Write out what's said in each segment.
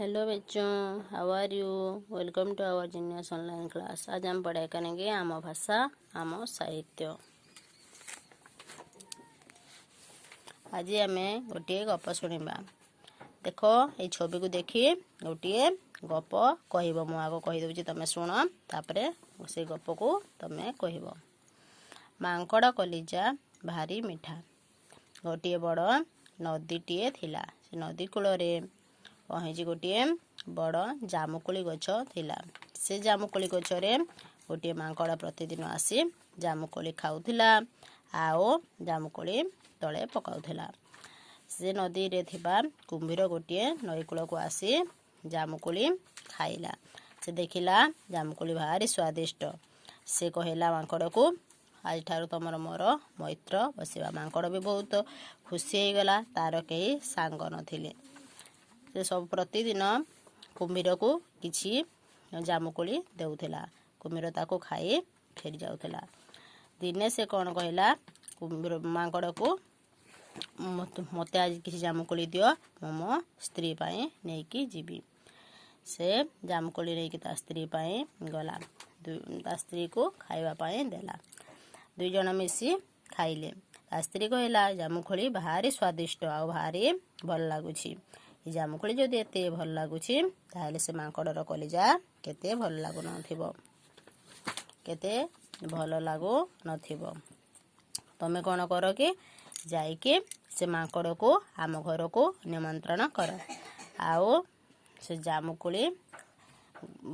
Hello बच्चों, how are you? Welcome to our Genius online class. आज हम पढ़ाई करेंगे आम भाषा आम साहित्य। आज आम गोटे गप शुणा। देख ये छवि को देखी गोटे गप कहब। मु आग कहीदे, तुम शुण, तापर से गप को तुम कहब। मांकड़ कलिजा भारी मिठा। गोटे बड़ नदीटिए थिला। से नदी कूल କଣ ହେଇଛି? ଗୋଟିଏ ବଡ଼ ଜାମୁକୋଳି ଗଛ ଥିଲା। ସେ ଜାମୁକୋଳି ଗଛରେ ଗୋଟିଏ ମାଙ୍କଡ଼ ପ୍ରତିଦିନ ଆସି ଜାମୁକୋଳି ଖାଉଥିଲା ଆଉ ଜାମୁକୋଳି ତଳେ ପକାଉଥିଲା। ସେ ନଦୀରେ ଥିବା କୁମ୍ଭୀର ଗୋଟିଏ ନଈକୂଳକୁ ଆସି ଜାମୁକୋଳି ଖାଇଲା। ସେ ଦେଖିଲା ଜାମୁକୋଳି ଭାରି ସ୍ୱାଦିଷ୍ଟ। ସେ କହିଲା ମାଙ୍କଡ଼କୁ, ଆଜିଠାରୁ ତମର ମୋର ମୈତ୍ର ବସିବା। ମାଙ୍କଡ଼ ବି ବହୁତ ଖୁସି ହେଇଗଲା। ତାର କେହି ସାଙ୍ଗ ନଥିଲେ। ସେ ସବୁ ପ୍ରତିଦିନ କୁମ୍ଭୀରକୁ କିଛି ଜାମୁକୋଳି ଦେଉଥିଲା। କୁମ୍ଭୀର ତାକୁ ଖାଇ ଫେରି ଯାଉଥିଲା। ଦିନେ ସେ କ'ଣ କହିଲା କୁମ୍ଭୀର ମାଙ୍କଡ଼କୁ, ମୋତେ ଆଜି କିଛି ଜାମୁକୋଳି ଦିଅ, ମୁଁ ମୋ ସ୍ତ୍ରୀ ପାଇଁ ନେଇକି ଯିବି। ସେ ଜାମୁକୋଳି ନେଇକି ତା ସ୍ତ୍ରୀ ପାଇଁ ଗଲା। ତା ସ୍ତ୍ରୀକୁ ଖାଇବା ପାଇଁ ଦେଲା। ଦୁଇ ଜଣ ମିଶି ଖାଇଲେ। ତା ସ୍ତ୍ରୀ କହିଲା, ଜାମୁକୋଳି ଭାରି ସ୍ୱାଦିଷ୍ଟ ଆଉ ଭାରି ଭଲ ଲାଗୁଛି। ଏ ଜାମୁକୋଳି ଯଦି ଏତେ ଭଲ ଲାଗୁଛି, ତାହେଲେ ସେ ମାଙ୍କଡ଼ର କଲିଜା କେତେ ଭଲ ଲାଗୁନଥିବ, କେତେ ଭଲ ଲାଗୁନଥିବ। ତମେ କ'ଣ କର କି ଯାଇକି ସେ ମାଙ୍କଡ଼କୁ ଆମ ଘରକୁ ନିମନ୍ତ୍ରଣ କର, ଆଉ ସେ ଜାମୁକୋଳି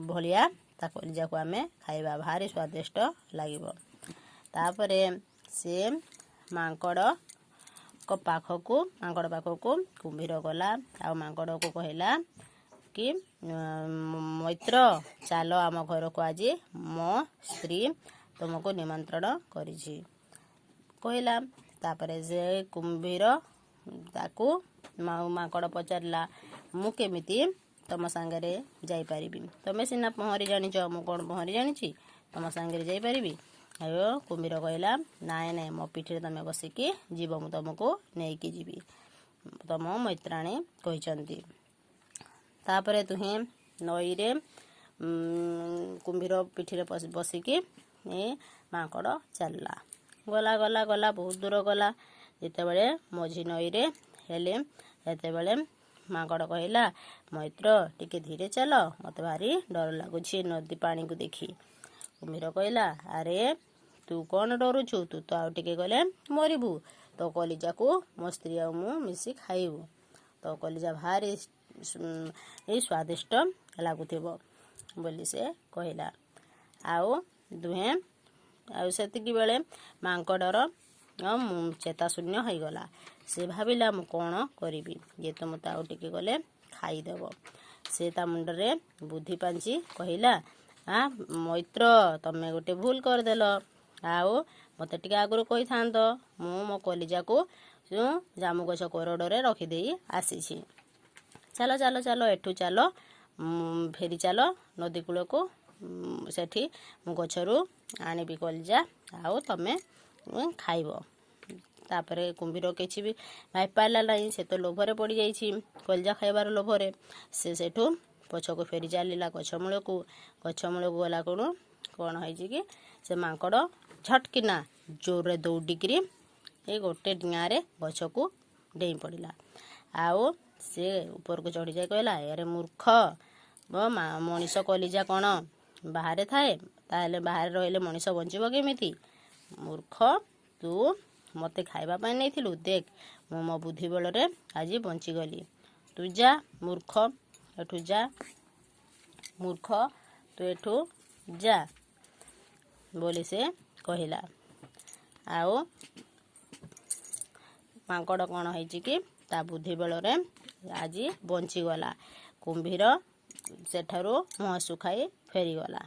ଭଳିଆ ତା କଲିଜାକୁ ଆମେ ଖାଇବା, ଭାରି ସ୍ୱାଦିଷ୍ଟ ଲାଗିବ। ତାପରେ ସେ ମାଙ୍କଡ଼ ପାଖକୁ ମାଙ୍କଡ଼ ପାଖକୁ କୁମ୍ଭୀର ଗଲା ଆଉ ମାଙ୍କଡ଼କୁ କହିଲା କି, ମୈତ୍ର, ଚାଲ ଆମ ଘରକୁ, ଆଜି ମୋ ସ୍ତ୍ରୀ ତୁମକୁ ନିମନ୍ତ୍ରଣ କରିଛି, କହିଲା। ତାପରେ ସେ କୁମ୍ଭୀର ତାକୁ ମାଙ୍କଡ଼ ପଚାରିଲା, ମୁଁ କେମିତି ତମ ସାଙ୍ଗରେ ଯାଇପାରିବି? ତମେ ସିନା ପହଁରି ଜାଣିଛ, ମୁଁ କ'ଣ ପହଁରି ଜାଣିଛି? ତମ ସାଙ୍ଗରେ ଯାଇପାରିବି? ଆଉ କୁମ୍ଭୀର କହିଲା, ନାଇଁ ନାଇଁ, ମୋ ପିଠିରେ ତମେ ବସିକି ଯିବ, ମୁଁ ତମକୁ ନେଇକି ଯିବି, ତମ ମୈତ୍ରାଣୀ କହିଛନ୍ତି। ତାପରେ ଦୁହେଁ ନଈରେ କୁମ୍ଭୀର ପିଠିରେ ବସିକି ଏ ମାଙ୍କଡ଼ ଚାଲିଲା। ଗଲା ଗଲା ଗଲା, ବହୁତ ଦୂର ଗଲା। ଯେତେବେଳେ ମଝି ନଈରେ ହେଲେ, ସେତେବେଳେ ମାଙ୍କଡ଼ କହିଲା, ମୈତ୍ର, ଟିକେ ଧୀରେ ଚାଲ, ମୋତେ ଭାରି ଡର ଲାଗୁଛି ନଦୀ ପାଣିକୁ ଦେଖି। କୁମ୍ଭୀର କହିଲା, ଆରେ ତୁ କ'ଣ ଡରୁଛୁ? ତୁ ତ ଆଉ ଟିକେ ଗଲେ ମରିବୁ। ତୋ କଲିଜାକୁ ମୋ ସ୍ତ୍ରୀ ଆଉ ମୁଁ ମିଶି ଖାଇବୁ। ତୋ କଲିଜା ଭାରି ସ୍ୱାଦିଷ୍ଟ ଲାଗୁଥିବ, ବୋଲି ସେ କହିଲା। ଆଉ ଦୁହେଁ ଆଉ ସେତିକି ବେଳେ ମାଙ୍କଡ଼ର ଚେତାଶୂନ୍ୟ ହେଇଗଲା। ସେ ଭାବିଲା, ମୁଁ କ'ଣ କରିବି? ଇଏ ତ ମୋତେ ଆଉ ଟିକେ ଗଲେ ଖାଇଦେବ। ସେ ତା ମୁଣ୍ଡରେ ବୁଦ୍ଧି ପାଞ୍ଚି କହିଲା, ଆ ମୈତ୍ର, ତମେ ଗୋଟେ ଭୁଲ କରିଦେଲ, ଆଉ ମୋତେ ଟିକେ ଆଗରୁ କହିଥାନ୍ତ। ମୁଁ ମୋ କଲିଜାକୁ ଜାମୁ ଗଛ କୋରଡ଼ରେ ରଖିଦେଇ ଆସିଛି। ଚାଲ ଚାଲ ଚାଲ, ଏଠୁ ଚାଲ, ଫେରି ଚାଲ ନଦୀ କୂଳକୁ। ସେଠି ମୁଁ ଗଛରୁ ଆଣିବି କଲିଜା ଆଉ ତମେ ଖାଇବ। ତାପରେ କୁମ୍ଭୀର କିଛି ବି ଭାବିପାରିଲା ନାହିଁ। ସେ ତ ଲୋଭରେ ପଡ଼ିଯାଇଛି, କଲିଜା ଖାଇବାର ଲୋଭରେ। ସେ ସେଠୁ ପଛକୁ ଫେରି ଚାଲିଲା ଗଛ ମୂଳକୁ। ଗଛ ମୂଳକୁ ଗଲା କ'ଣ କ'ଣ ହେଇଛି କି ସେ ମାଙ୍କଡ଼ ଝଟକିନା ଜୋରରେ ଦୌଡ଼ିକିରି ଏ ଗୋଟେ ଡିଆଁରେ ଗଛକୁ ଡେଇଁ ପଡ଼ିଲା। ଆଉ ସେ ଉପରକୁ ଚଢ଼ିଯାଇ କହିଲା, ଆରେ ମୂର୍ଖ, ମଣିଷ କଲିଜା କ'ଣ ବାହାରେ ଥାଏ? ତାହେଲେ ବାହାରେ ରହିଲେ ମଣିଷ ବଞ୍ଚିବ କେମିତି? ମୂର୍ଖ, ତୁ ମୋତେ ଖାଇବା ପାଇଁ ନେଇଥିଲୁ। ଦେଖ, ମୁଁ ମୋ ବୁଦ୍ଧି ବଳରେ ଆଜି ବଞ୍ଚିଗଲି। ତୁ ଯା ମୂର୍ଖ, ଏଠୁ ଯା। ମୂର୍ଖ, ତୁ ଏଠୁ ଯା, ବୋଲି ସେ କହିଲା। ଆଉ ମାଙ୍କଡ଼ କ'ଣ ହେଇଛି କି ତା ବୁଦ୍ଧି ବଳରେ ଆଜି ବଞ୍ଚିଗଲା। କୁମ୍ଭୀର ସେଠାରୁ ମୁହଁ ଶୁଖାଇ ଫେରିଗଲା।